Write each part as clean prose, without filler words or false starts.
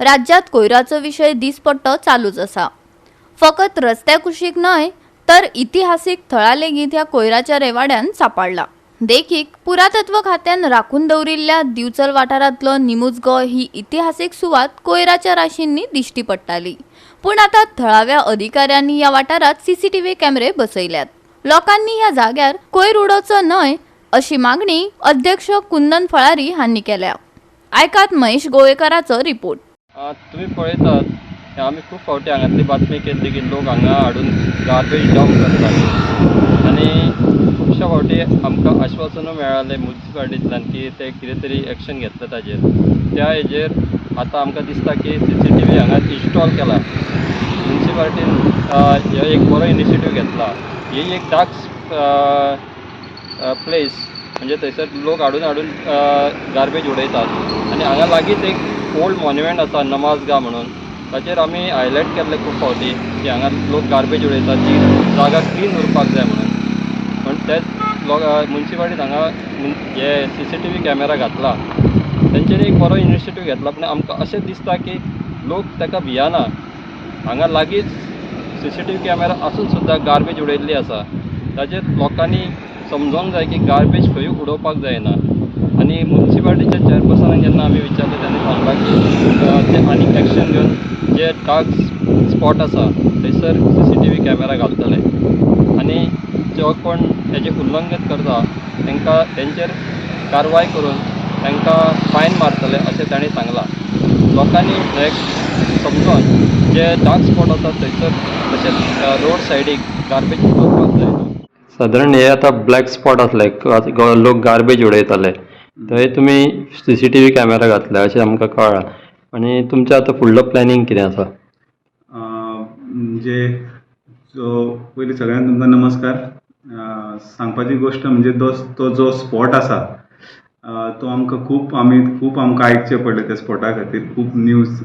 राज्यांत कोयराचो विशय दिसपट्टो चालूच आसा. फकत रस्त्या कुशीक न्हय तर इतिहासीक थळां लेगीत ह्या कोयराच्या रेवाड्यान सांपडला. देखीक पुरातत्व खात्यान राखून दवरिल्ल्या दिवचल वाठारांतलो निमुजगो ही इतिहासीक सुवात कोयराच्या राशींनी दिश्टी पडटाली. पूण आतां थळाव्या अधिकाऱ्यांनी ह्या वाठारांत सीसीटीव्ही कॅमेरे बसयल्यात. लोकांनी ह्या जाग्यार कोयर उडोवचो न्हय अशी मागणी अध्यक्ष कुंदन फळारी हांणी केल्या. आयकात महेश गोवेकाराचो रिपोर्ट. तुमी पळयतात, आमी खूब फावटी हांगातली बातमी केल्ली की लोक हांगा हाडून गार्बेज डंप करतात आनी खुबश्या फावटी आमकां आश्वासनूय मेळ्ळालें मुन्सिपालिटींतल्यान की ते कितें तरी एक्शन घेतले ताजेर. त्या हेजेर आतां आमकां दिसता की सीसीटीव्ही हांगा इन्स्टॉल केला. मुन्सिपालिटीन हो एक बरो इनिशिएटीव घेतला. ही एक डार्क प्लेस, म्हणजे थंयसर लोक हाडून हाडून गार्बेज उडयतात आनी हांगा लागींच एक ओल्ड मॉन्युमेंट आसा, नमाजगा म्हणून. ताचेर आमी हायलायट केल्ले खूब फावटी की हांगा लोक गार्बेज उडयतात, ती जागा क्लीन उरपाक जाय म्हणून. पण तेच लोक मुन्सिपालिटीन हांगा हे सीसीटीव्ही कॅमेरा घातला. तेंच्यांनी एक बरो इनिशिएटीव घेतला, पूण आमकां अशें दिसता की लोक ताका भियाना. हांगा लागींच सीसीटीव्ही कॅमेरा आसून सुद्दां गार्बेज उडयल्ली आसा. ताचेर लोकांनी समजोंक जाय की गार्बेज खंयूय उडोवपाक जायना. आनी मुन्सिपालिटीच्या चेअरपर्सनाक जेन्ना आमी विचारलें, तेणी सांगलां की ते आनीक एक्शन घेवन जे डार्क स्पॉट आसा थंयसर सीसीटीव्ही कॅमेरा घालतले आनी जो कोण हेजें उल्लंघन करता तांकां तेंचेर कारवाय करून तांकां फायन मारतले अशें तांणी सांगलां. लोकांनी हें समजोन जे डार्क स्पॉट आसा थंयसर तशेंच रोड सायडीक गार्बेज उडोवपाक जायना. सादारण हे आतां ब्लॅक स्पॉट आसले, लोक गार्बेज उडयताले, थंय तुमी सीसीटीव्ही कॅमेरा घातले अशें आमकां कळ्ळां आनी तुमचें आतां फुडलो प्लॅनिंग कितें आसा? म्हणजे जो पयलीं सगळ्यांक तुमकां नमस्कार. सांगपाची गोश्ट म्हणजे तो जो स्पॉट आसा तो आमकां खूब, आमी खूब आमकां आयकचें पडलें त्या स्पॉटा खातीर. खूब न्यूज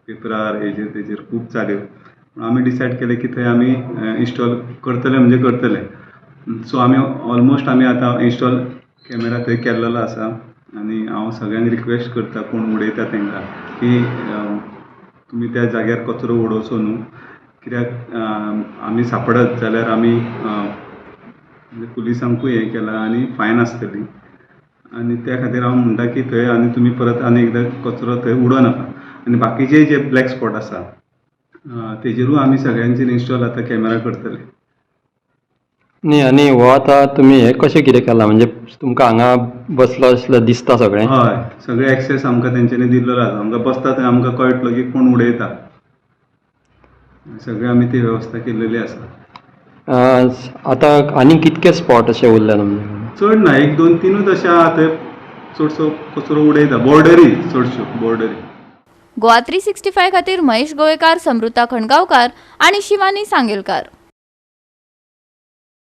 पेपरार हेजेर तेजेर खूब जाल्यो, पूण आमी डिसायड केलें की थंय आमी इन्स्टॉल करतले म्हणजे करतले. सो आमी ऑलमोस्ट आमी आतां इन्स्टॉल कॅमेरा थंय केल्लेलो आसा आनी हांव सगळ्यांक रिक्वेस्ट करता, कोण उडयता तांकां की तुमी त्या जाग्यार कचरो उडोवचो न्हू, कित्याक आमी सापडत जाल्यार आमी म्हणजे पुलिसांकूय हें केलां आनी फायन आसतली. आनी त्या खातीर हांव म्हणटा की थंय आनी तुमी परत आनी एकदां कचरो थंय उडोवं नाका. आनी बाकीचे जे ब्लॅक स्पॉट आसा तेजेरूय आमी सगळ्यांचेर इन्स्टॉल आतां कॅमेरा करतले. न्ही, आनी हो आतां तुमी हें कशें कितें केलां? म्हणजे तुमकां हांगा बसलो असलो दिसता सगळें? हय, सगळे एक्सेस आमकां तेंच्यांनी दिल्लो आसा. आमकां बसता थंय आमकां कळटलो की कोण उडयता. सगळें आमी ती वेवस्था केल्लेली आसा. आतां आनी कितके स्पॉट अशे उरले तुमचे कडेन? चड ना, एक दोन तिनूच अशे आहा, थंय चडसो कचरो उडयता, बॉर्डरी, चडश्यो बॉर्डरी. गोवा 365 खातीर महेश गोवेकार, समृता खणगांवकार आणि शिवानी सांगेलकार.